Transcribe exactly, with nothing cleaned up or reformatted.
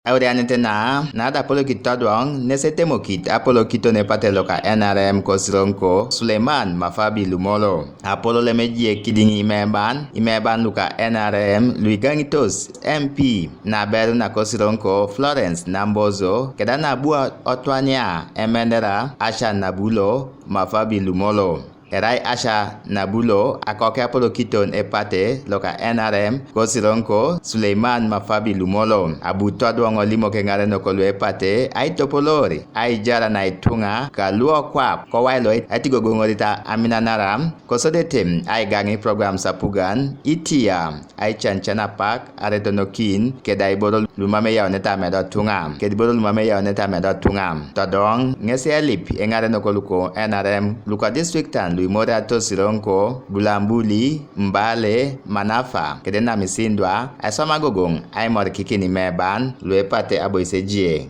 Aurianete na na da polokit todwong nese temokit apolokiton epate loka N R M ko Sironko Suleiman Mafabi Lumolo. Apolo leme jie kidiŋ imeban imeban luka N R M luigaŋitos M P na aberu na ko Sironko Florence Nambozo keda nabu otwania emendera Asha Nabulo Mafabi Lumolo. Erai Asha Nabulo akoke apolokiton epate loka N R M ko Sironko Suleiman Mafabi Lumolo abu todwoŋ olimok eŋarenok lu epate aitopolor aijara na ituŋa ka luokwap kowai lo aitigogoŋorit aminanara kosodete aigaŋ iprogram sapugan itia aicancan apak aretonokin keda iboro lumam eyaunete amedo tuŋa keda iboro lumam eyaunete amedo tuŋa. Todoŋ ŋes elip eŋarenok luko N R M luko distriktan luimoriato Sironko, Bulambuli, Mbale, Manafa kede Namisindwa aiswam agogoŋ aimorikikin imeban luepate aboisejie.